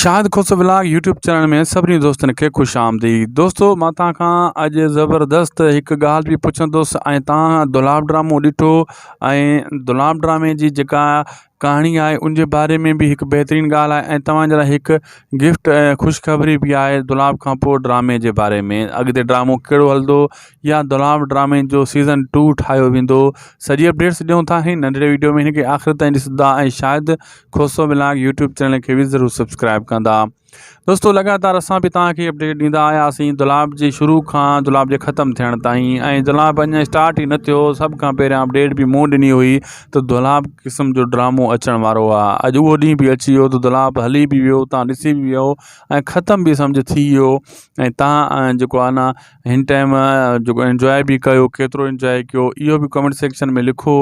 Shahid Khoso vlog YouTube channel ۾ سڀني دوستن کي خوش آمديد دوستو مان توهان کان اڄ زبردست هڪ ڳالهه به پڇندس ۽ توهان دولاب ڊرامو ڏٺو ۽ دولاب ڊرامي جي جيڪا ڪهاڻي آهي ان جي باري ۾ به هڪ بهترين ڳالهه آهي ۽ توهان جي لاء هڪ گفٽ ۽ خوشخبري به آهي دولاب کان پوء ڊرامي جي باري ۾ اڳتي ڊرامو ڪهڙو هلندو يا دولاب ڊرامي جو سيزن ٽو ٺاهيو ويندو سڄي اپڊيٽس ڏيون ٿا هن ننڍڙي ويڊيو ۾ هن کي آخر تائين ڏسندا ۽ شايد کوسو ولاگ يوٽيوب چينل کي به ضرور سبسڪرائب ڪندا دوستو لڳاتار اسان به توهان کي اپڊيٽ ڏيندا آياسين دولاب جي شروع کان دولاب جي ختم ٿيڻ تائين ۽ دولاب اڃا اسٽارٽ ئي نه ٿيو سڀ کان پهريان اپڊيٽ به مون ڏني هئي ته دولاب قسم جو ڊرامو اچڻ وارو آهي اڄ اهو ڏينهن به اچي ويو ته دولاب هلي به ويو تان ڏسي به ويو ۽ ختم به سمجهه ٿي ويو ۽ تان جيڪو آهي نه هن ٽائيم جيڪو انجواء به ڪيو ڪيترو انجواء ڪيو اهو به ڪمينٽ سيڪشن ۾ لکو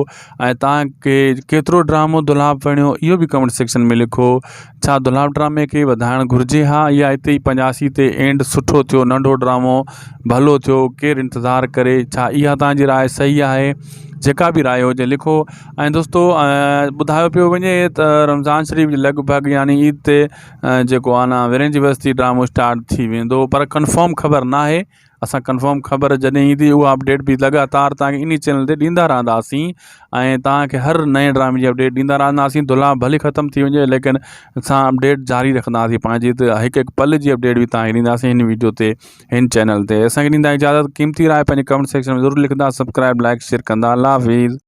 ۽ توهان کي ڪيترو ڊرامو دولاب وڻيو اهو به ڪمينٽ سيڪشن ۾ لکو ڇا دولاب ڊرامي کي وڌائڻ گهرجي ها يا اتي ئي پنجاسي تي اينڊ سٺو ٿيو ننڍو ڊرامو ڀلو ٿيو ڪير انتظار ڪري ڇا اها توهان جي راء صحيح آهي جيڪا به راء هجي لکو ۽ دوستو ٻڌايو پيو وڃي ته رمضان شريف جي لڳ ڀڳ يعني عيد تي جيڪو آ نه ورهين جي وستي ڊرامو اسٽارٽ ٿي ويندو پر ڪنفرم خبر ناهي اسان ڪنفرم خبر جڏهن ايندي اها اپڊيٽ به لڳاتار توهان کي انهي چينل تي ڏيندا رهنداسين ۽ توهان کي هر نئين ڊرامي جي اپڊيٽ ڏيندا رهنداسين دولاب ڀلي ختم ٿي وڃي ليڪن اسان اپڊيٽ جاري رکنداسين پنهنجي ته هڪ هڪ پل جي اپڊيٽ به توهان کي ڏينداسين هن ويڊيو تي هن چينل تي اسان کي ڏيندا اجازت قيمتي راء پنهنجي ڪمينٽ سيڪشن ۾ ضرور لکندا سبسڪرائب لائڪ شيئر ڪندا الله حافظ.